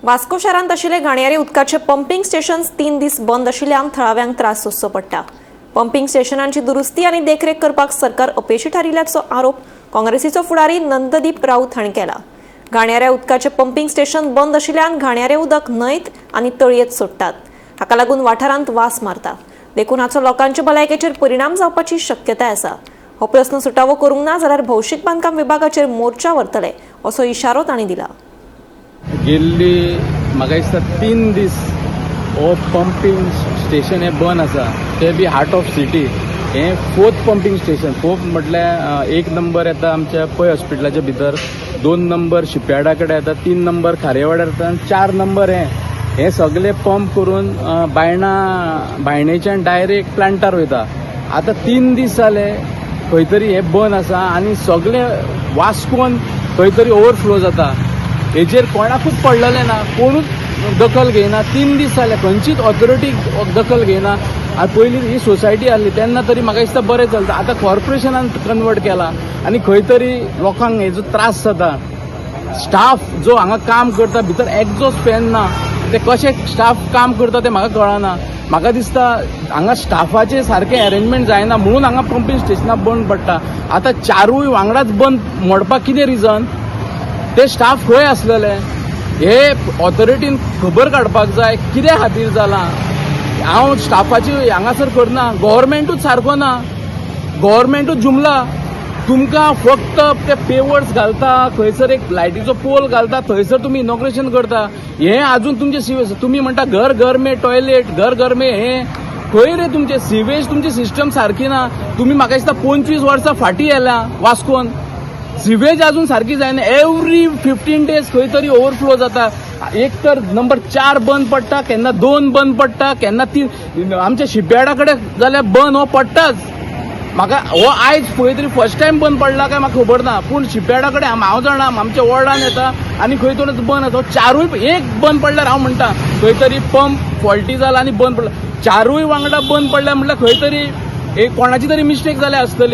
वास्को शारांत आशिल्ले घाणयारे उदकाचे पंपिंग स्टेशन 3 दीस बंद आशिल्ल्यान थळाव्यांक त्रास सोंसचो पडटा. पंपिंग स्टेशनांची दुरुस्ती आनी देखरेख करपाक सरकार अपेशी थारिल्ल्याचो आरोप काँग्रेसीचो फुडारी नंददीप राऊत हांणी केला. घाणयाऱ्या उदकाचे पंपिंग स्टेशन बंद आशिल्ल्यान घाणयारे उदक न्हंयत आनी तळयेत सोडटात. हाका लागून वाठारांत वास मारता. देखून हाचो लोकांचे भलायकेचेर परिणाम जावपाची शक्यताय आसा. हो प्रस्न सुटावो करूंक ना जाल्यार भौशीक बांदकाम विभागाचेर मोर्चा व्हरतले, असो इशारो तांणी दिला. गेल्ली म्हाका दिसता 3 दीस हो पंपींग स्टेशन हें बंद आसा, ते बी हार्ट ऑफ सिटी. हें फोर्थ पंपींग स्टेशन. फोर्थ म्हटल्यार एक नंबर येता आमच्या पै हॉस्पिटलाच्या भितर, दोन नंबर शिपयार्डा कडेन येता, तीन नंबर खारेवाड्यार येता आनी चार नंबर हें. हे सगळे पंप करून बायणा, बायणेच्यान डायरेक्ट प्लांटार वयता. आतां 3 दीस जाले खंय तरी हें बंद आसा आनी सगळे वास्कोन खंय तरी ओवरफ्लो जाता. हेजेर कोणाकूच पडलेलें ना, कोणूच दखल घेयना. 3 दीस जाले, खंयचीच ऑथॉरिटी दखल घेयना. आनी पयलीं ही सोसायटी आहली तेन्ना तरी म्हाका दिसता बरें चलता. आतां कॉर्पोरेशनान कन्वर्ट केला आनी खंय तरी लोकांक हेजो त्रास जाता. स्टाफ जो हांगा काम करता, भितर एक्झॉस्ट फॅन ना. ते कशे स्टाफ काम करता ते म्हाका कळना. म्हाका दिसता हांगा स्टाफाचे सारकें अरेंजमेंट जायना म्हणून हांगा पंपींग स्टेशनां बंद पडटा. आतां चारूय वांगडाच बंद मोडपाक कितें रिजन? ते स्टाफ खंय आसलेले? हे ऑथॉरिटीन खबर काडपाक जाय, कित्या खातीर जालां. हांव स्टाफाची हांगासर करना. गव्हर्मेंटूच सारको ना, गव्हर्मेंटूच जुमला. तुमकां फक्त ते पेवर्स घालता, खंयसर एक लायटीचो पोल घालता, थंयसर तुमी इनॉग्रेशन करता. हे अजून तुमचे सिवेज, तुमी म्हणटा घर घर में टॉयलेट, घर घर में हे. खंय रे तुमचे सिवेज? तुमची सिस्टम सारकी ना. तुमी म्हाका दिसता 25 वर्सां फाटीं येल्या. वास्कोन सिवेज अजून सारकी जायना. एवरी 15 डेज खंय तरी ओवरफ्लो जाता. एक तर नंबर 4 बंद पडटा, केन्ना दोन बंद पडटा, केन्ना तीन. आमच्या शिपयार्डा कडेन जाल्यार बंद हो पडटाच. म्हाका हो आयज खंय तरी फर्स्ट टायम बंद पडला काय म्हाका खबर ना, पूण शिपयार्डा कडेन हांव जाणा, आमच्या वॉर्डान येता आनी खंय तरी बंद आसा. चारूय एक बंद पडल्यार हांव म्हणटा खंय तरी पंप फॉल्टी जाला आनी बंद पडला. चारूय वांगडा बंद पडल्या म्हटल्यार खंय तरी एक कोणाची तरी मिस्टेक जाल्या आसतली.